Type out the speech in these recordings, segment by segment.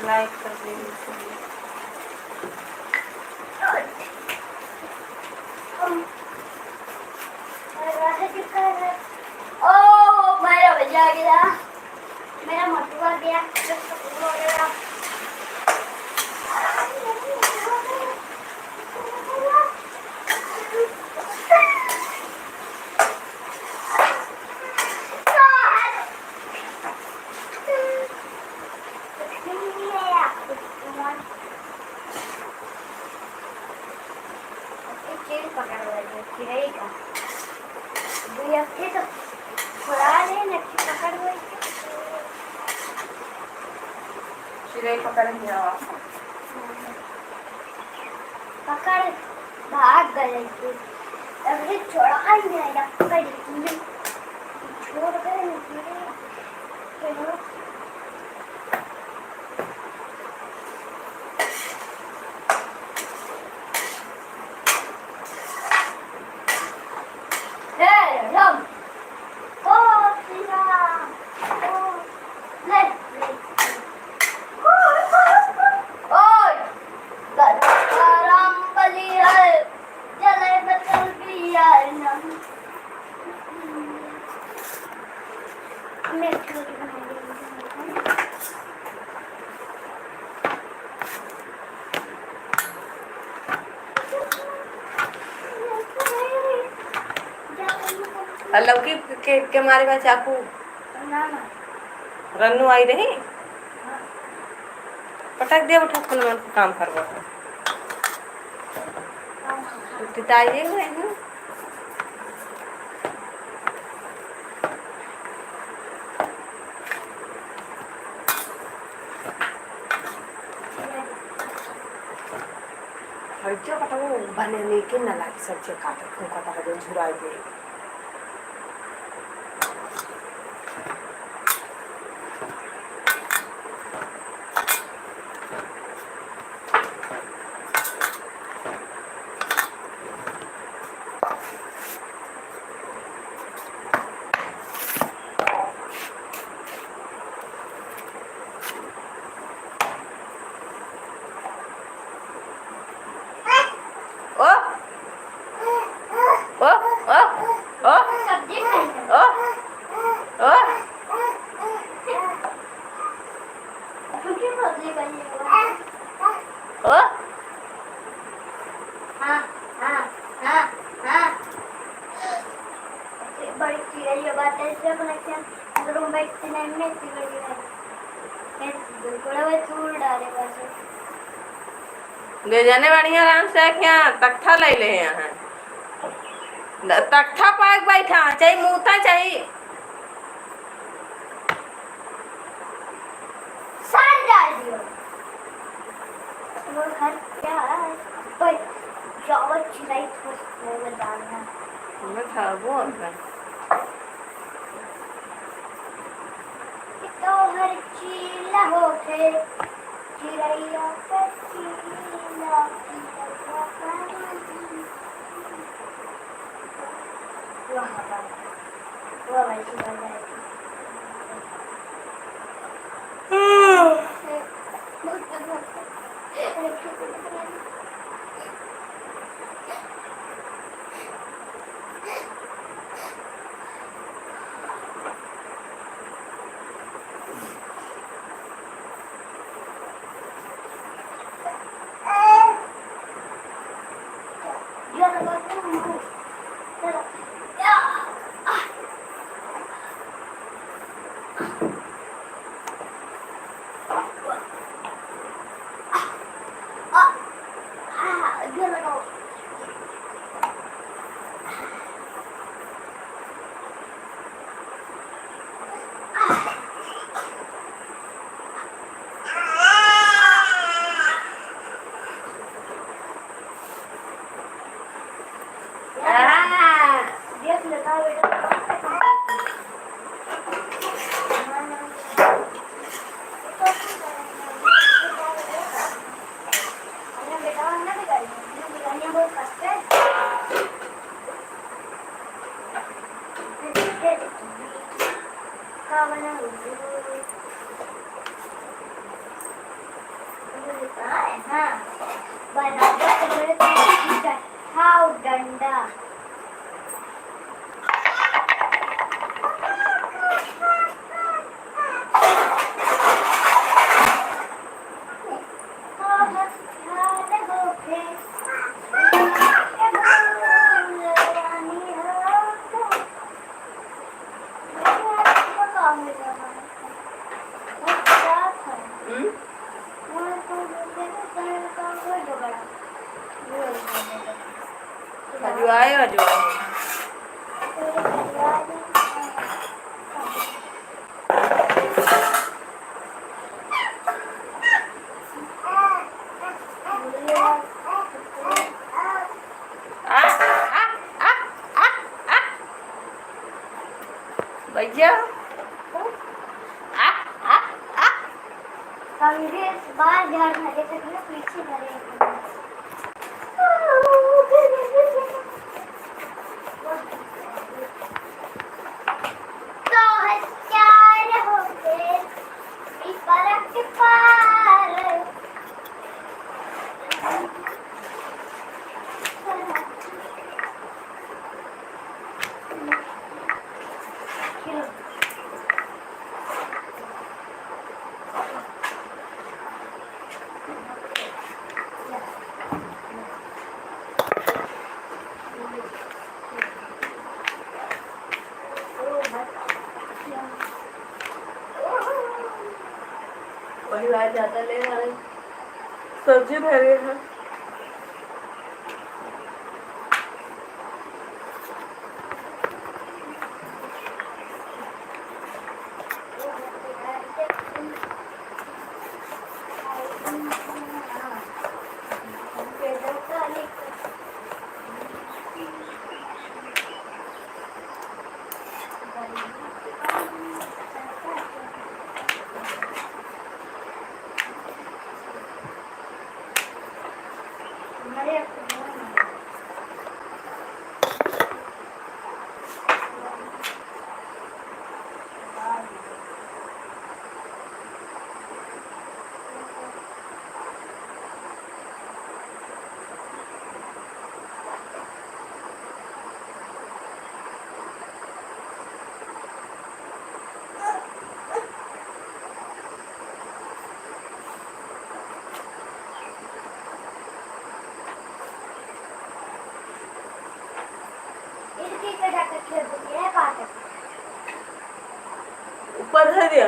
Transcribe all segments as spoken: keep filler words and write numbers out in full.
लाइक कर दे। ओ, मेरा भैया आ गया, मेरा मोटू आ गया, हो गया। चेन पकड़ लेंगे, चिरई का। भैया, ये तो छुड़ा ले ना, कि पकड़ ले। चिरई पकड़ लिया। पकड़, भाग गए थे। अभी छोड़ा ही नहीं, पकड़ के। छोड़ गए ना, चिरई। चलो। ए, राम। ओ, श्री राम। ओ, ले, ले। ओए, राम बलि है, जले बचल बिया नम। और लौकी के, के मारे बा चाकू। ना, ना। रन्नू आई रही। हाँ। पटक दिया, उठा, कुल मन काम करबो। हाँ। तू तो आई हुए हैं। हर जो कटो बने नीके न लागे, सब्जी काटे, खूब कटा के झुराई दे। ओ, ओ, ओ, ओ, ओ, ओ। ओ। हाँ, हाँ, हाँ, हाँ। बड़ी चिड़ैया बाटे, ऐसे अपने खेत, रूम बैठते नहीं, मैं चिड़ैया है। मैं बिल्कुल वो तूल डाले बस। ले जाने वाली है आराम से, क्या तख्ता ले ले यहाँ। तख्ता पाक बैठा, चाहे मूता, चाहे साथ डाल दियो। वो घर क्या है? भाई, जाओ चिल्लाई, बस वो डालना। मैं खाबो अंदर। तो हर चीला होके, चिड़ैया के चीला, चिड़ैया का नाम। वाह, वाह। हाँ, हाँ। बराबर तुम्हें तो ठीक है। हाँ, डंडा। हम्म? अजवाए, अजवाए। आ, आ, आ, आ, आ। भैया। आ, आ, आ। कांग्रेस बार झाड़ खा के तकलीफ पीछे करे। तो है प्यार हो गए, इस फर्क पार। परिवार ज्यादा ले रहे, सब्जी भरे हैं। ऊपर धर दिया।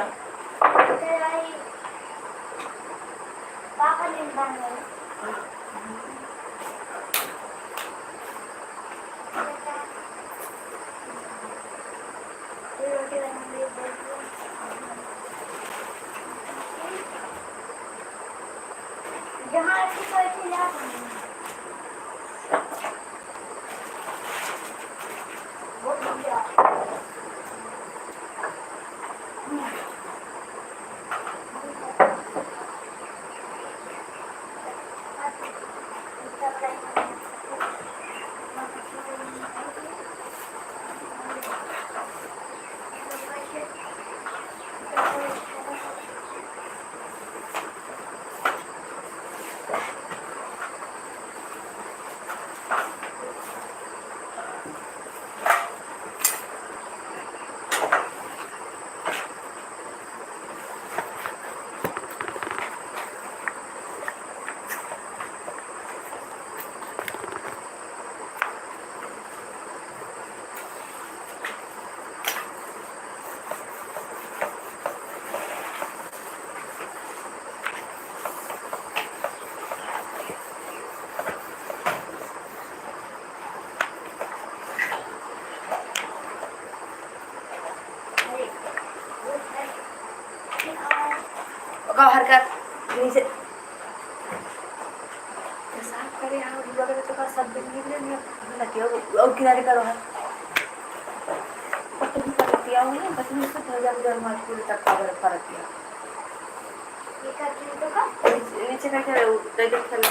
ओका हरकत नीचे। पेशाब करे आओ, वगैरह तो का सब दिन गिर लेंगे। लतिया, और किनारे करो है। पतली का लतिया हो ना, पतली से भैया के डर मार पूरे तक का बर्फ परत गया। ये का चीज तो का? नीचे, नीचे करके दे दे खेल।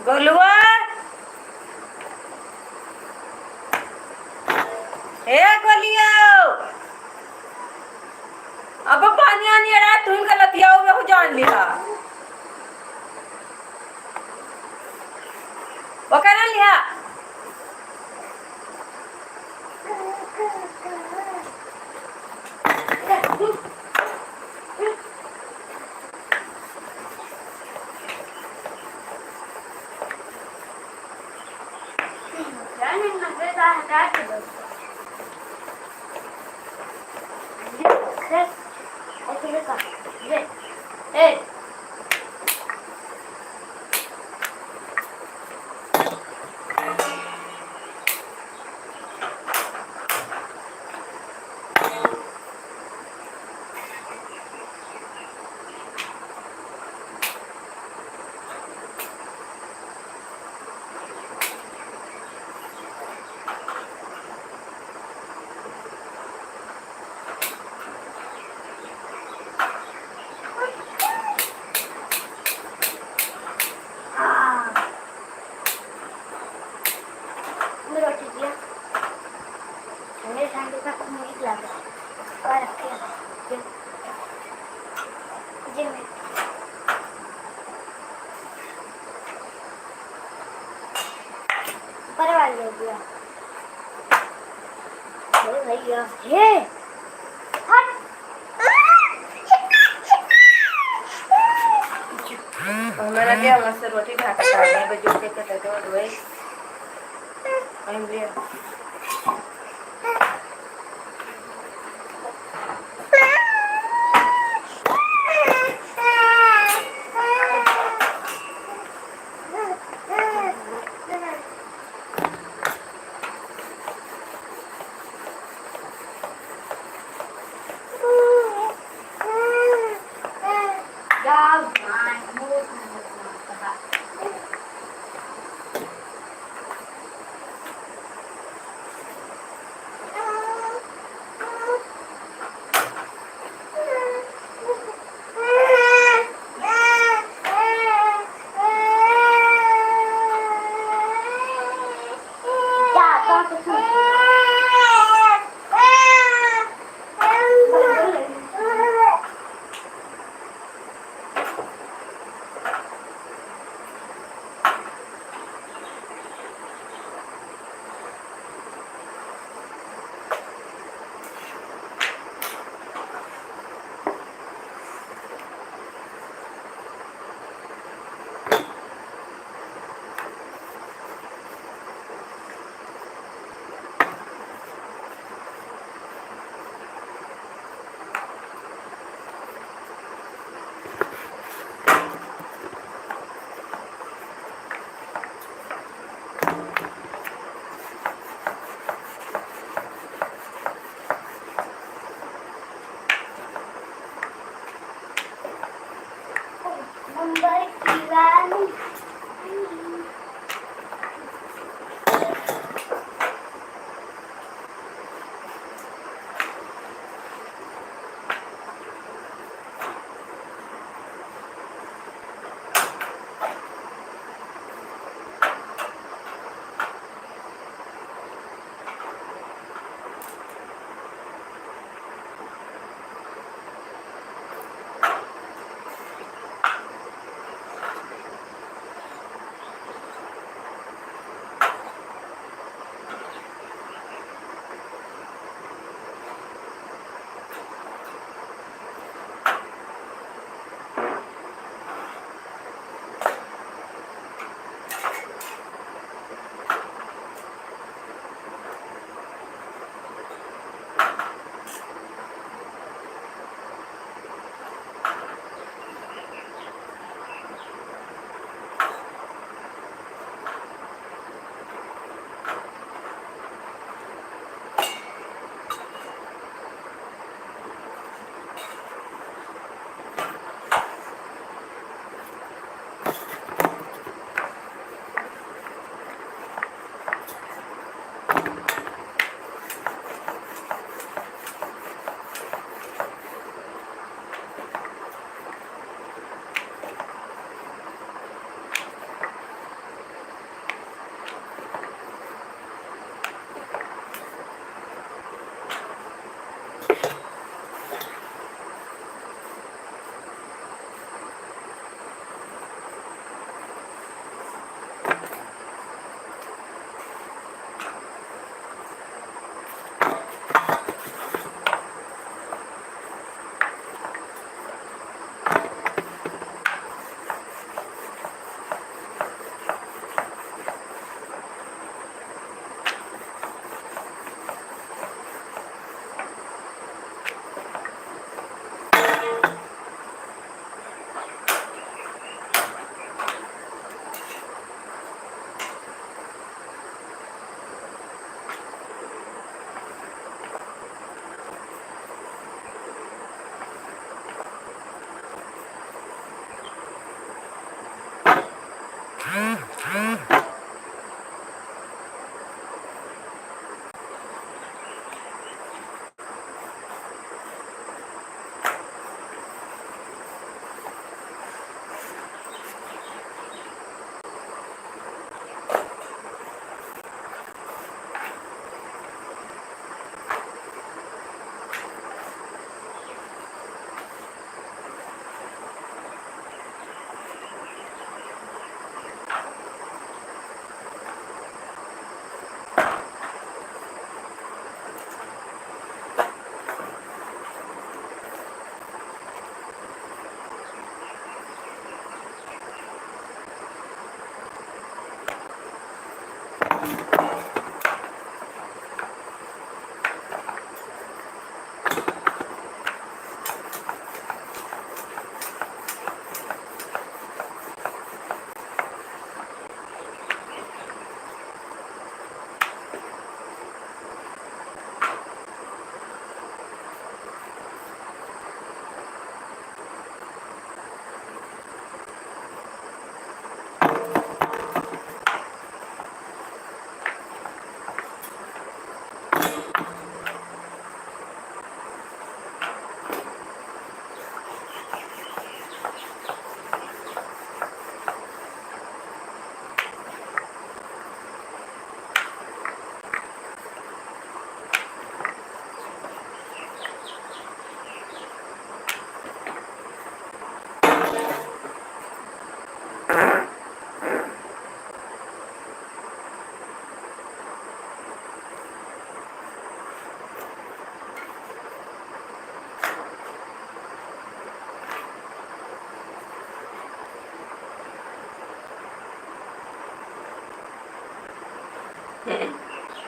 गोलुआ, ए गोलियो, अब पानी आनी अड़ा, तू इनका लतियाओ में हो जान लिहा। ओकरा लिहा। क्या नहीं, मैं तो हटा के दो। ये, ये, ऐसे देखा, ये, ए। हाँ। मेरा टिकिया। ठंडे ठंडे का खूब नीक लागे। और रखे हैं। ये, ये मैं। ऊपर वाली हो गया। अरे भैया, हे, हट। हमारा क्या, हमसे रोटी ढाका खाने, बजो के कटे तो रोए। हम ले।